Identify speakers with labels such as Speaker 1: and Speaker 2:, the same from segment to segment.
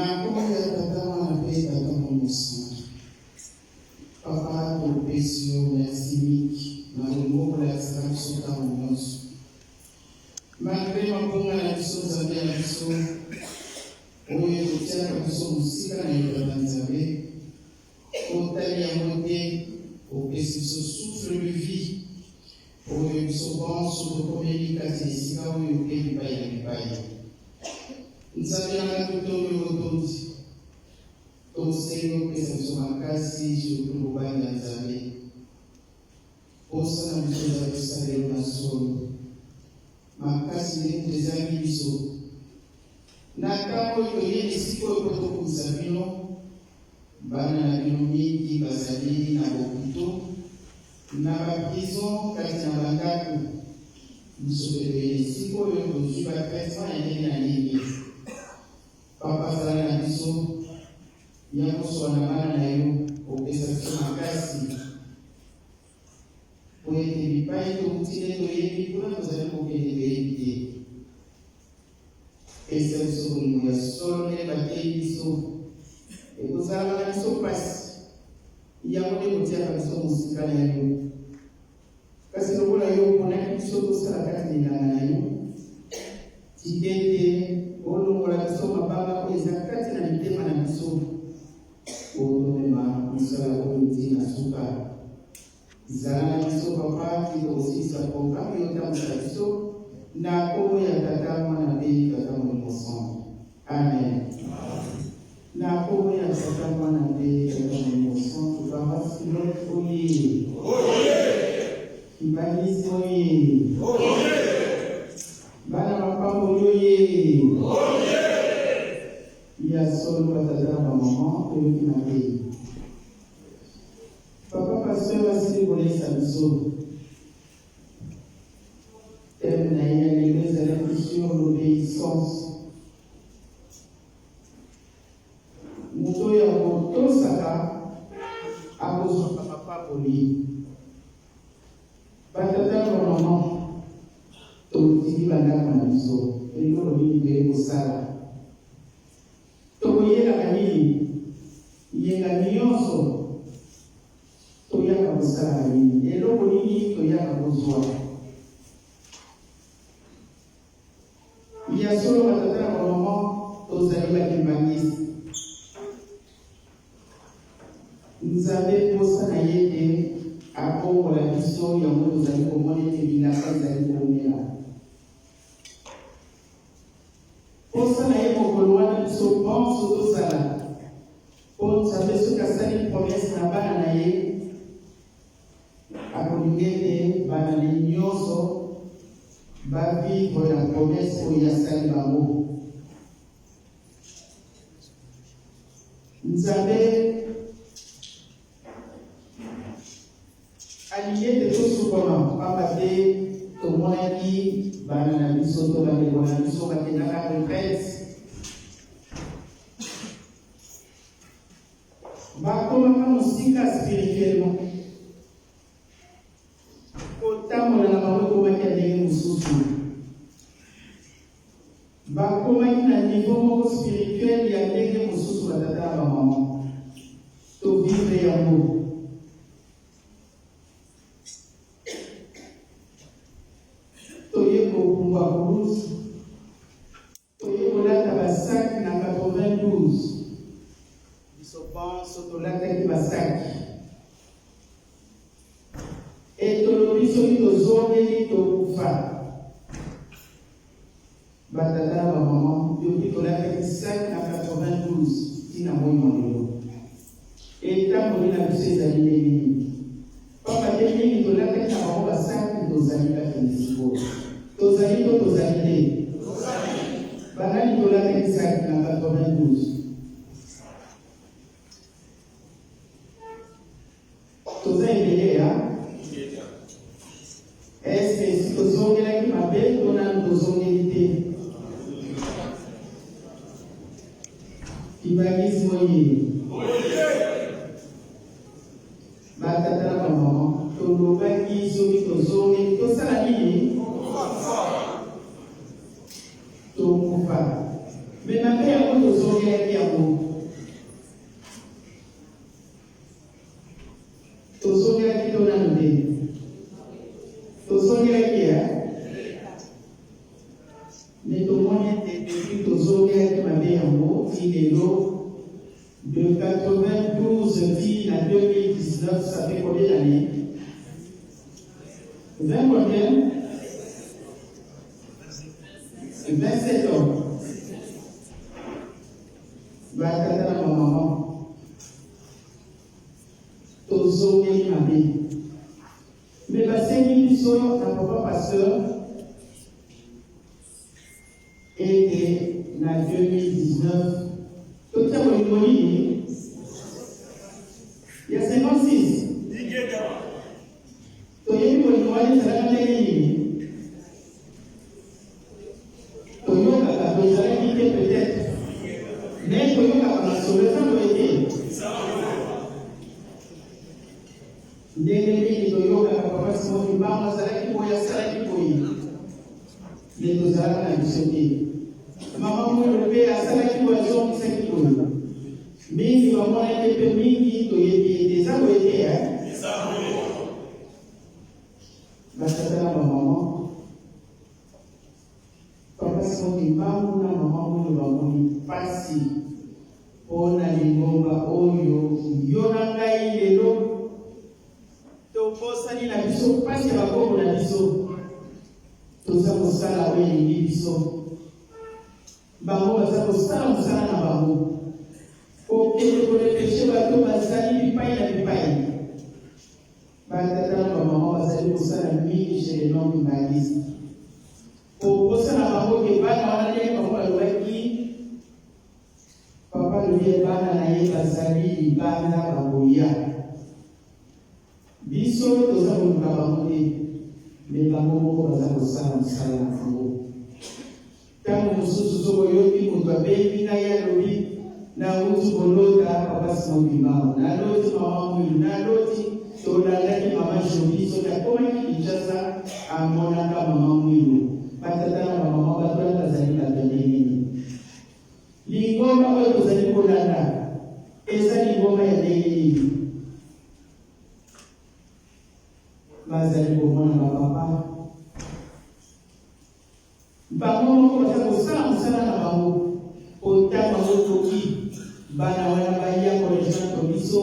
Speaker 1: Na nkombo ya Tata, Mwana mpe Tata Molimo Santu. Papa, topesi yo merci mingi na bolingo kolakisaka biso ntango nyonso. Malgre mabunga na biso, Nzambe na biso, oyo ekotiaka biso mosika na yo Tata Nzambe, otali yango te, opesi biso souffle de vie oyo biso banso tokomeli kati na esika oyo mpe bipai na bipai. Nzambe na ngai, totondi yo botondi, tosengi opesa biso makasi, surtout bobangi ya Nzambe. Posa na biso eza tosalela yo na solo makasi nde moto ezangi biso na ntango oyo toye esika oyo mpo tokumisa bino. Bana na bino mingi bazali na bopito, na ba prison, kati na ba ndako. Biso mpe toye na esika oyo tozwi ba traitement ya ndenge na ndenge. Papa, zala na biso, ya kosola na bana na yo, opesa biso makasi mpo ete bipai touti nde toyebi, kuna tozali kokende toyebi te. Pesa biso bolingo ya solo ndenge bateyi biso. Ekozalaka na biso mpasi, yango nde kotiaka biso mosika na yo. Kasi lokola yo oponaki biso tosala kati na elanga na yo, tika ete olongola biso mabanga oyo eza kati na mitema na biso, po tomema mosala oyo tii na suka. Zala na biso papa ti tokosilisa programme yo otambwisa biso na kombo ya tata mwana pe tata molimo santu amen na kombo ya tata mwana pe tata molimo santu paroisse pilote oye kibanisi oye bana mapamboli oye ya solo batata na bamama toyoki mateyi. Papa pasteur asili kolesa biso. Thème na ye ya lelo ezalaki sur l'obéissance. Moto oyo akotosaka akozwaka mapamboli. Batata na bamama, totiki bandako na biso, eloko nini toye kosala? Tokoyelaka nini? Yenga nionso toyaka kosalaka nini? Eloko nini toyaka kozua? Ya solo ba tata na ba maman tozali ba kimbanguiste. Nzambe posa na ye ete abongola biso yango tozali komona ete bilaka ezali kowumela. Posa na ye mokolo wana biso banso tozala, po Nzambe soki asali promesse na bana na ye, akolinga ete bana na ye nionso ba vivre na promesse oyo ye asali bango. Nzambe Alingi ete tosukwama mpamba te tomonaki bana na biso to bandeko na biso bakendaka retraite, bakomaka mosika spirituellement, kotambola na bango ekomaki ya ndenge mosusu, bakomaki na niveau moko spirituel ya ndenge mosusu. Batata na bamama, tovivre yango. Toye kokumba kulusu, toye kolata ba sac na 92. Biso banso tolataki ba sac e tolobi soki tozongeli tokufa. Ba tata na ba maman, depuis tolataki sac na 92 ti na moi mwa lelo, etamboli na biso ezali ndenge nini? Pamba te mingi tolataki na bango ba sac tozali kati na sikoyo. Tozali to tozali te? Banani tolataki sac na 92? Toza ebele ya Est-ce que esi tozongelaki mabe to nanu tozongeli te? Kibangisme oye! Ba tata na ba maman, tolobaki soki tozongeli tosala nini? Tokufa. Mais mabe yango tozongelaki yango. Tozongelaki to nanu te? Tozongelaki ya? Mais tomoni ete depuis tozongelaki mabe yango ti lelo de 92 ti na 2019, ça fait combien d'années? 20 combien? 27 ans. Batata na bamama, tozongeli mabe. Mais basengi biso na papa pasteur ete na 2019 totia bolingo nini ya 56. Toyebi bolingo wana ezalaka ndenge nini. Toyokaka, tozalaki te peut-être, mais toyokaka masolo. Eza boye te? Ndenge mingi toyokaka papa Simon Kimbangu azalaki boye, asalaki boye, mais tozalaka na biso te. Mama Mwilu mpe asalaki boye, azongisaki boye. Mingi bamonaki mpe mingi toyebi ete eza boye te. Batata na bamama, papa Simon Kimbangu na mama Mwilu bamoni mpasi mpo na lingomba oyo yo na ngai lelo tobosani na biso mpasi ya bakoko na biso. Toza kosala oyo elingi biso, bango baza kosala mosala na bango, kokende korepêcher bato bazali bipai na bipai. Batata na bamama bazali kosala mingi chez les non kimbanguistes. Kokosa na bango ke bana wana, ndenge bango balobaki, papa alobi bana na ye bazali libanda, bakoya. Biso toza koluka bango te, mais bango moko baza kosala mosala na bango. Ntango mosusu soki oyoki moto abengi ngai, alobi: "Nauti kolota papa Simon Kimbangu, naloti mama Mwilu, naloti tolandaki mama Jobi soki akomaki Kinshasa, amonaka mama Mwilu." Batata na bamama, bato wana bazali bato ya ndenge nini? Lingomba oyo tozali kolanda eza lingomba ya ndenge nini? Bazali komona bapapa, bango moko baza kosala mosala na bango po ntango yango ekoki, bana wana baya korejoindre biso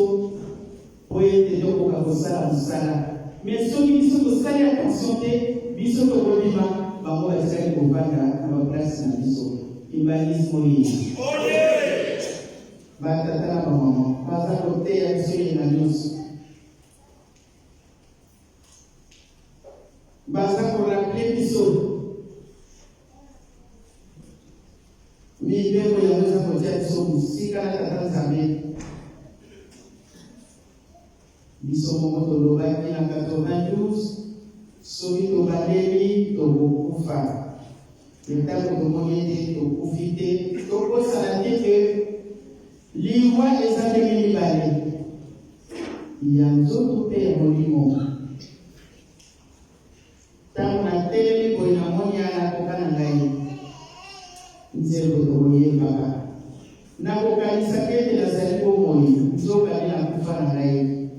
Speaker 1: po ete tokoka kosala mosala. Mais soki biso tosali attention te, biso tokobima, bango batikali kovanda na baplace na biso. Kimbanguisme oye! Batata na bamama baza koteya biso yenga nyonso, baza korappeler biso mibeko yango eza kotia biso mosika na Tata Nzambe. Biso moko tolobaki na 92, soki tobandeli tokokufa. Ntango tomoni ete tokufi te, tokosala te ke liwa eza ndenge mibale, ya nzoto mpe ya molimo. Ntango natelemi boye, namoni alakoka na ngai nzembo tokoyembaka, nakokanisaka ete nazali bomoi, nzokande nakufa na ngai.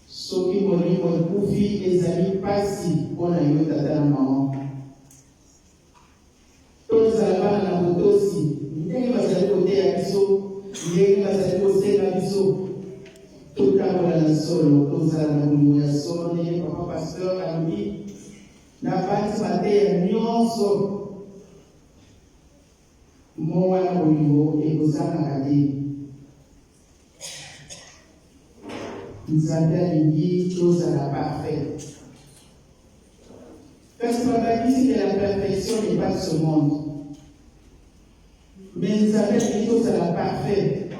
Speaker 1: Soki molimo ekufi, ezali mpasi mpo na yo tata na mama. Tozala bana na botosi ndenge bazali koteya biso, ndenge bazali kosenga biso totambola na solo, tozala na bolingo ya solo ndenge papa pasteur alobi na bati mateya nyonso. Mo wana bolingo ekozangaka te. Nzambe alingi tozala parfait, kasi babakisi que la perfection n'est pas de ce monde. Mais Nzambe alingi tozala parfait.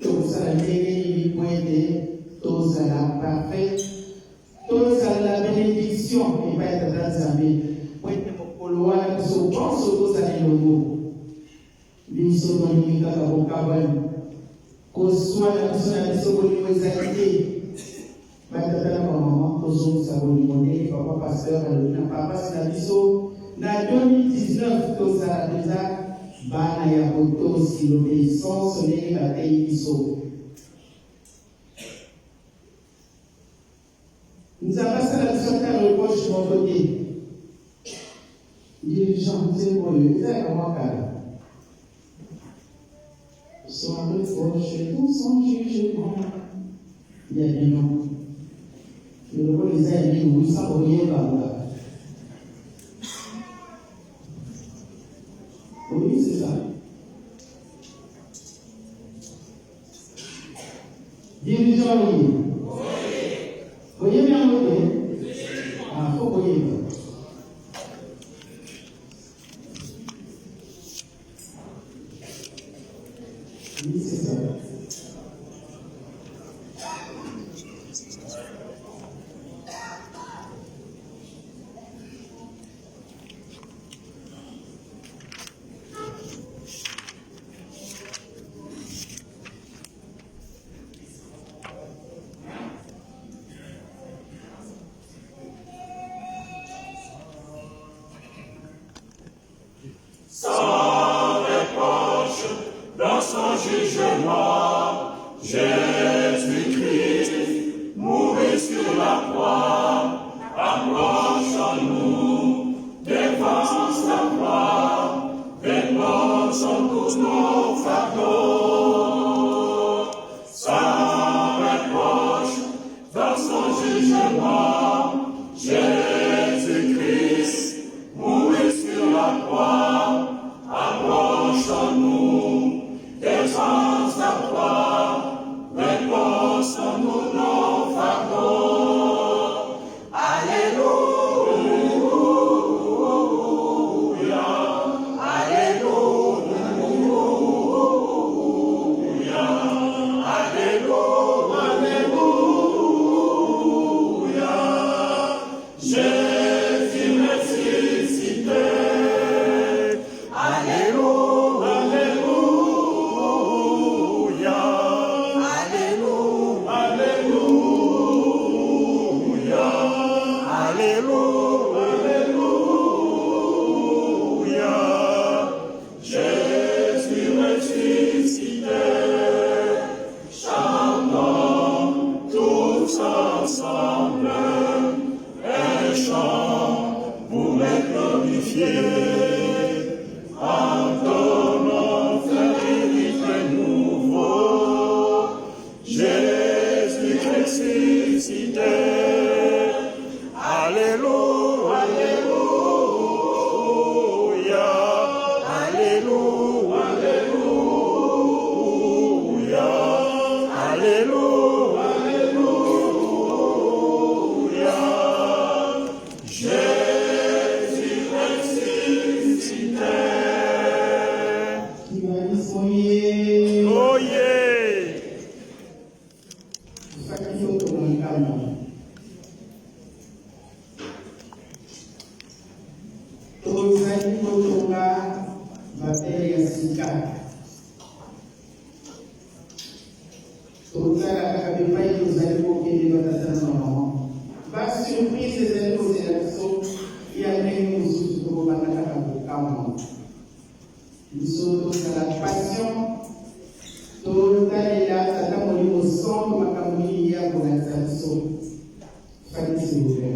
Speaker 1: Tokosala ndenge nini po ete tozala parfait, tozala na bénédiction epai ya Tata Nzambe, po ete mokolo wana biso bonso tozala elongo? Biso tolingi kaka bokabwani, koswana biso na biso, bolingo ezali te. Batata na bamama, tozongisa bolingo ndenge papa pasteur alobi na papasi na biso. 2019 tozala mpenza bana ya botosi, l'obéissance, ndenge bateyi biso. Nzambe asala biso ata reproche moko te. Dirigeant, nzembo oyo eza ya mwa kala. Sans reproche dans son jugement. Ya bino. Eloko eza ya bino, wisa koyeba nga. Oui, c'est ça. Dirigeant oye. Oyebi yango te? Ah, faut koyeba. Oui, c'est ça.
Speaker 2: Sans reproche dans son jugement, Jésus-Christ mourut sur la croix. Approchons-nous devant sa croix, déposons tous nos fardeaux. Sans reproche dans son jugement, Jésus-Christ mourut sur la croix. Approchons-nous devant sa croix, déposons-nous nos fardeaux. Alléluia, Alléluia, Alléluia, Alléluia. Jésus ressuscité. Alléluia, Alléluia, Alléluia, Alléluia, Alléluia. Jésus ressuscité. Chantons tous ensemble un chant pour le glorifier. Entonnons un rythme nouveau. Jésus ressuscité. Alléluia, Alléluia, Alléluia, Alléluia, Alléluia. Jésus ressuscité.
Speaker 1: Kimbanguisme oye.
Speaker 2: Oye!
Speaker 1: Fakisi otonga nkamba. Tozali kotonga bapele ya sika. Totala kaka bipai tozali kokende, batata na mama. Basurprise ezali kozela biso ya ndenge mosusu, tokobanda kaka kokamwa. Biso tozala patient, totalela Tata Molimo Santo makambo nini ya kolakisa biso. Faki, s'il vous plaît.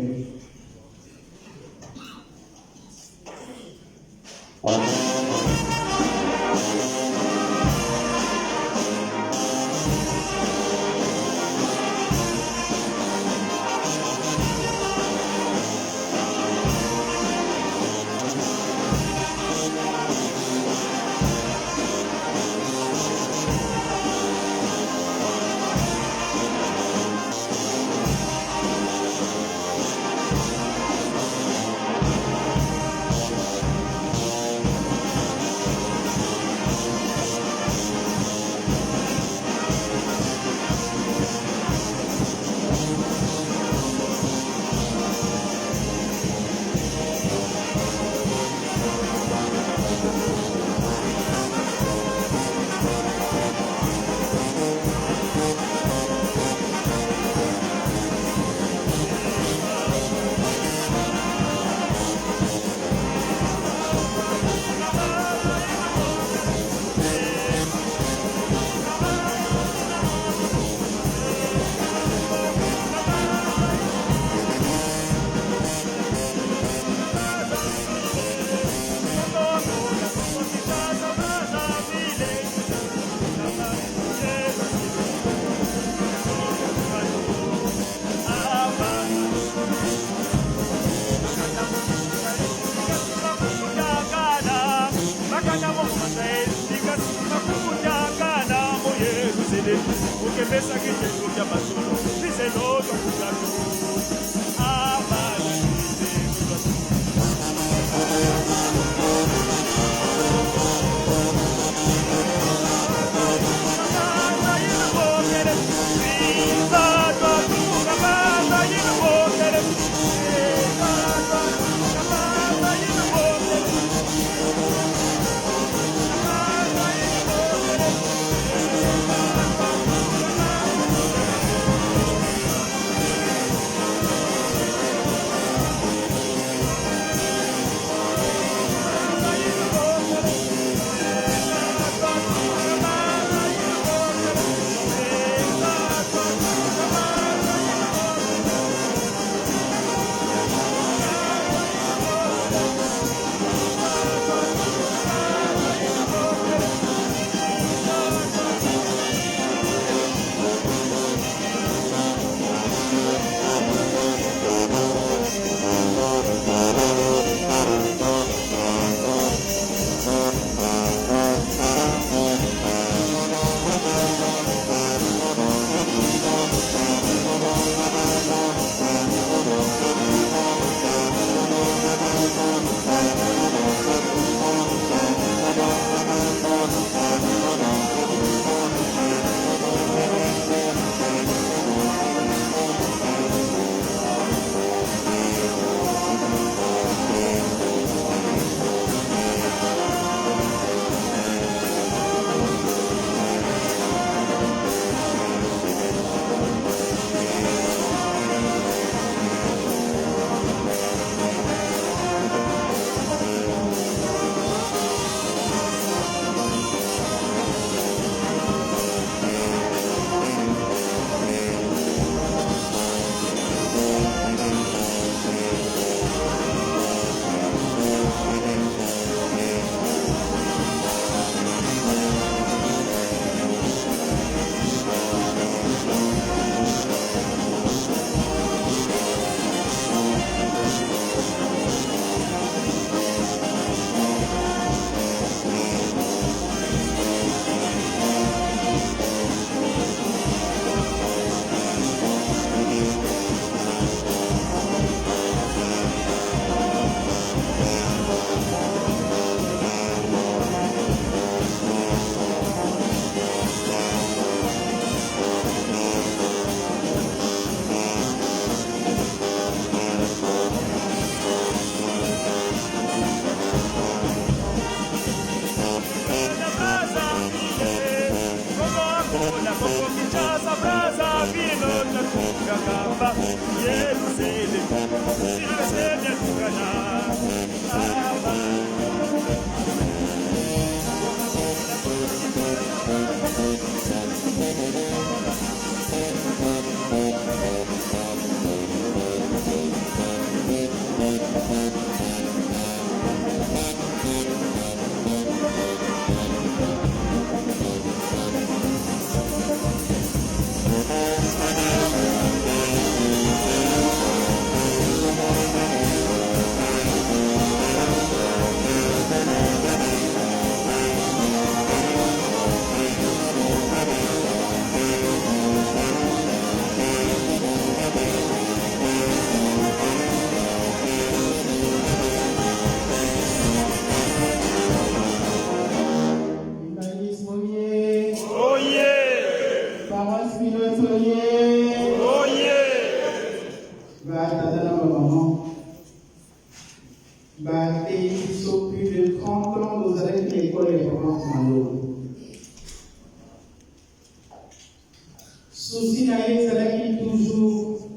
Speaker 1: Souci na ye ezalaki toujours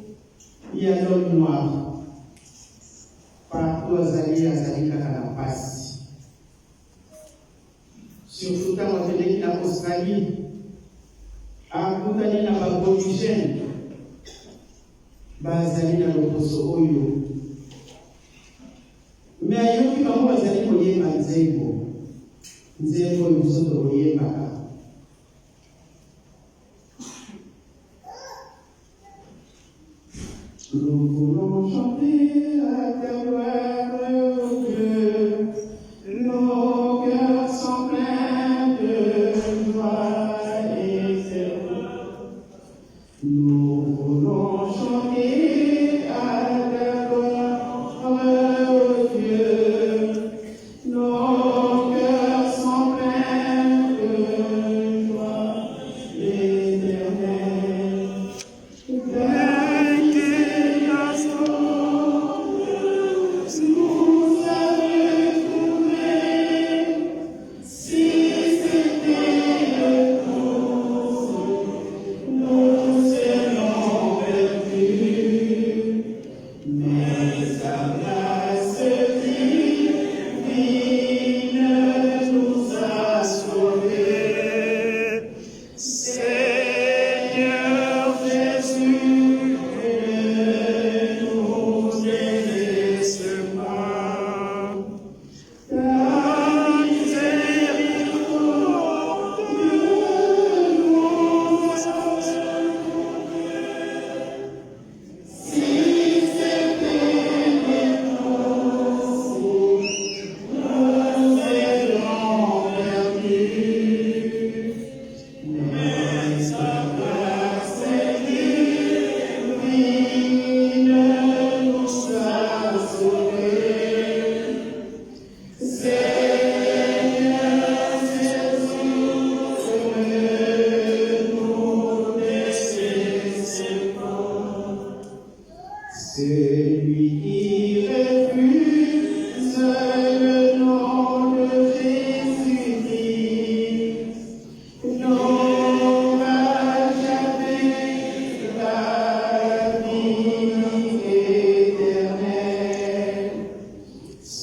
Speaker 1: ya l'homme noir. Partout azali, azali kaka na mpasi. Surtout ntango akendeki na Australie, akutani na ba-aborigènes bazali na loposo oyo. Me ayoki bango bazali koyemba nzembo, nzembo oyo biso tokoyembaka. Nous voulons chanter à ta gloire, ô Dieu. Nos cœurs sont pleins de joie et c'est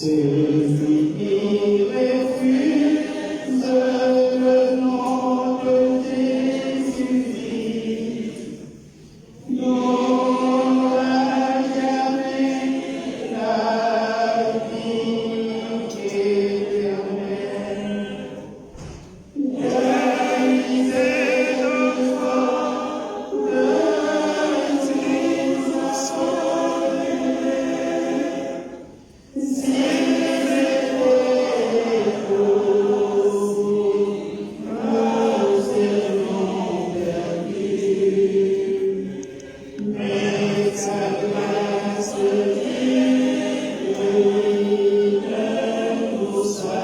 Speaker 1: Celui qui refuse le nom de Jésus-Christ n'aura jamais la vie éternelle. La miséricorde de Dieu nous a Si c'était possible, nous serions perdus. Mais sa grâce divine nous a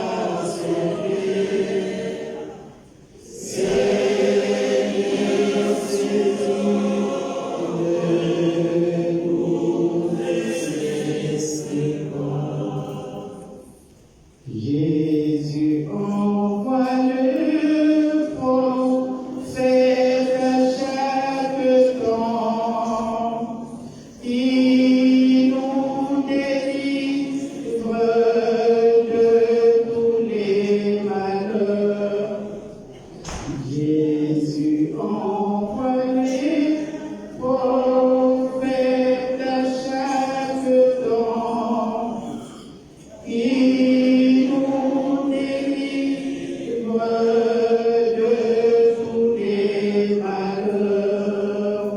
Speaker 1: sauvés. Seigneur Jésus, ne nous délaisse pas. Jésus envoie le prophète à chaque temps qui nous délivre de tous les malheurs. Jésus envoie les prophètes à chaque temps qui nous délivre de tous les malheurs.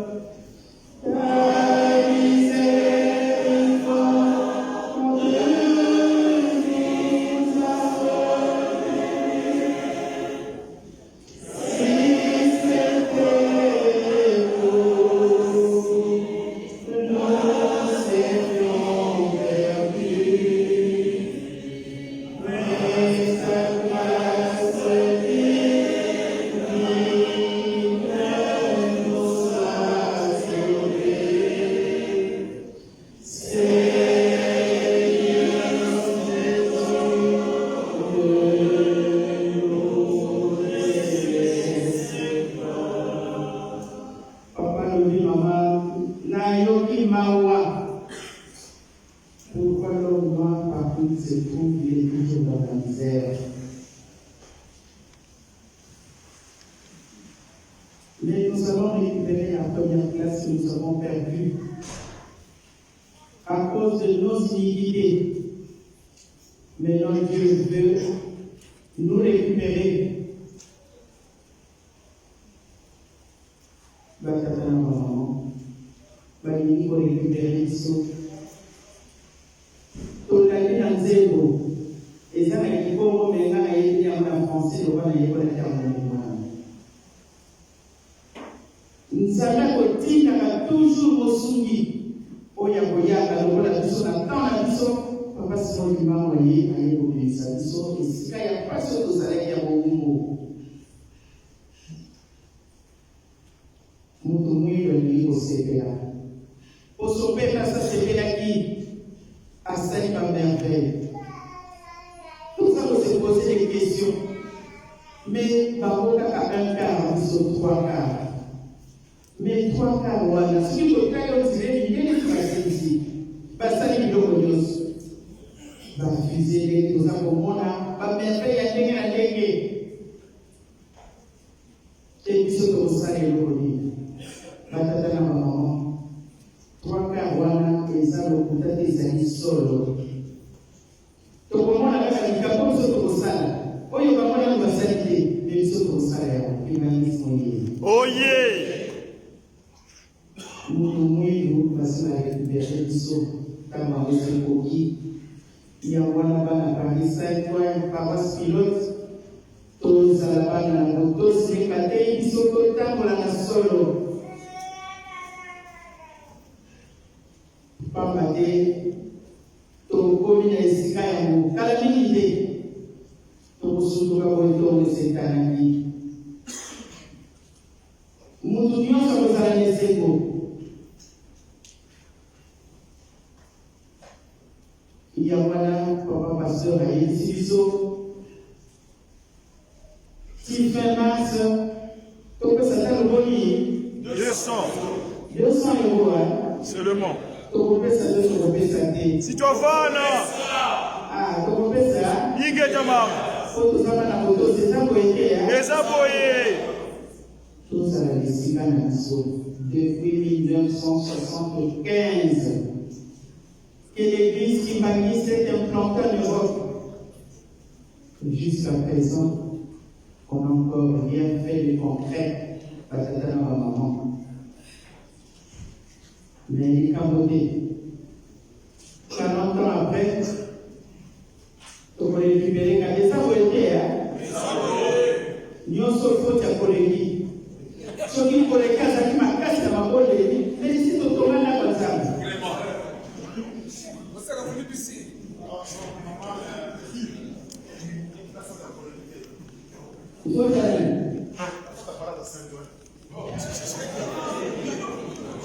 Speaker 1: Ta miséricorde nous a sauvés. Si c'était possible, nous serions perdus. Mais sa grâce divine nous a sauvés. Seigneur Jésus, ne nous délaisse pas. Papa lobi, mama nayoki mawa. Pourquoi l'homme noir, partout où il se trouve, il est toujours dans la misère? Mais nous allons récupérer la première place que nous avons perdue à cause de nos iniquités. Maintenant, Dieu veut nous récupérer. Batata na bamama balingi korécupérer biso. Tolandi na nzembo, eza na kikongo, me nga nayebi yango na français loba nayekolaki yango ndenge wana. Nzambe akotindaka toujours mosungi oyo akoyaka lokola biso na temps na biso. Papa Simon Kimbangu aye, aye kobimisa biso esika ya mpasi oyo tozalaki ya bowumbu. Moto mwindo alingi kosepela. Poso mpe place asepelaki, asali bamerveille. Toza kose poser des questions, mais bango kaka un quart, biso trois quarts. Mais trois quarts wana, soki totali, on dirait mindele basenzi basali biloko nyonso, bafusées, ndenge toza komona bamerveille ya ndenge na ndenge. E biso tokosala eloko nini, batata na bamama? Trois quarts wana eza lokuta te, ezali solo. Tokomona kaka likambo biso tokosala oyo bango nano basali te, me biso tokosala yango. Humanisme ye.
Speaker 2: Oye!
Speaker 1: Moto mwindu basi barécupérer biso ntango yango ekoki. Yango wana, bana Paris 5 point paroisse pilote, tozala bana na botosi ndenge bateyi biso, totambola na solo, pamba te tokomi na esika yango kala mingi te. Tokosunduka boye, ntongo esetanaki, mutu nyonso akozala na esengo. Yango wana papa pasteur ayebisi biso ti fin mars topesa ntango boni?
Speaker 2: 200.
Speaker 1: 200 euros.
Speaker 2: Seulement.
Speaker 1: Tokopesa te, tokopesa te.
Speaker 2: Si tu vas là. Ingeta mama.
Speaker 1: Po toza bana botosi, eza boye te, hein?
Speaker 2: Eza boye.
Speaker 1: Tozala na esika na biso depuis 1975 que l'église kimbanguiste s'est implantée en Europe. Jusqu'à présent, on n'a encore rien fait de concret, batata na bamama. Mais likambo te, 40 ans après, tokorécupérer kaka. Eza boye te, hein? Nyonso faute ya koleki. Soki koleki azalaki makasi na mabondeli, mais isi totonga ndako ya Nzambe. Faute ya nani?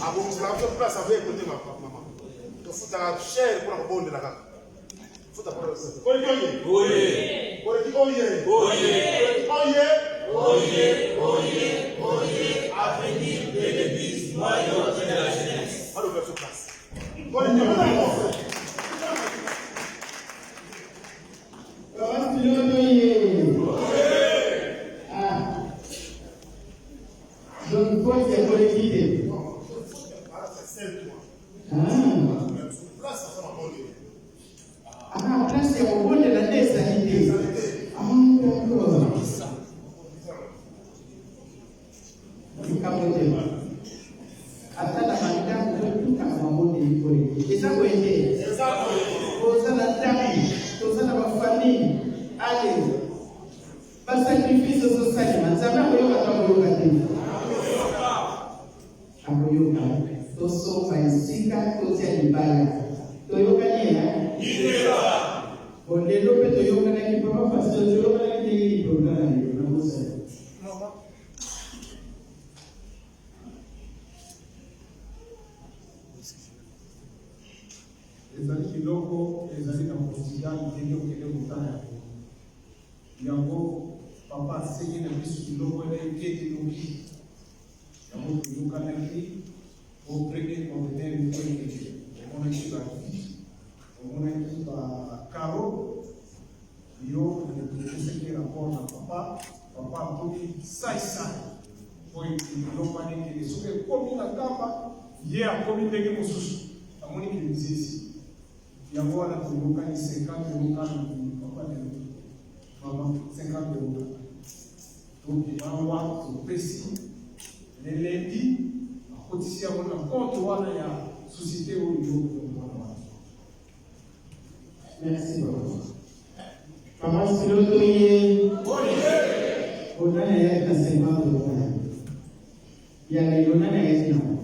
Speaker 3: Abongisaka biso place azoya ekote mama tofutaka cher mpona kobondela kaka futa. Koleki oye, koleki oye, koleki oye.
Speaker 2: Oye, oye, oye, avenir de l'église, noyau de la jeunesse.
Speaker 3: Baloba biso place. Koleki oye.
Speaker 1: Papa Piloto ye. Ah. Donc faute ya koleki te. Ah.
Speaker 3: Place aza mabondeli.
Speaker 1: Ah, place ya kobondela nde ezali te. Ah, d'accord. Likambo te. Ata na bandako totutaka mabondeli koleki. Eza boye te. Toza na ndako, toza na bafamille. Allez, basacrifice ezosalema. Nzambe akoyoka to akoyoka te? Akoyoka. Tosomba esika totia libaya. Toyokani ya? Bon, lelo mpe toyokanaki, papa pasteur, toyokanaki ndenge nini programme ya lelo na bosala?
Speaker 4: Ezali biloko ezali na Portugal, ndenge okende kotala yango. Yango papa asengi na biso biloko wana ekende noki. Yango toyokanaki po premier conteneur moko ekende. Omonaki bakiti, omonaki bakaro. Yo opesaki rapport na papa, papa akomi saisai po biloko wana ekende. Soki ekomi na Nkamba, ye akomi ndenge mosusu, amoni ke nzezi. Yango wana toyokani 50 euro kaka na papa lelo, mama, 50 euro kaka. Tobima awa, topesi le lundi, akotisi yango na compte wana ya société oyo yo wana wana.
Speaker 1: Merci beaucoup. Papa Siloto ye. Onani ayaki na 50 euro ya lelo, nani ayaki nango?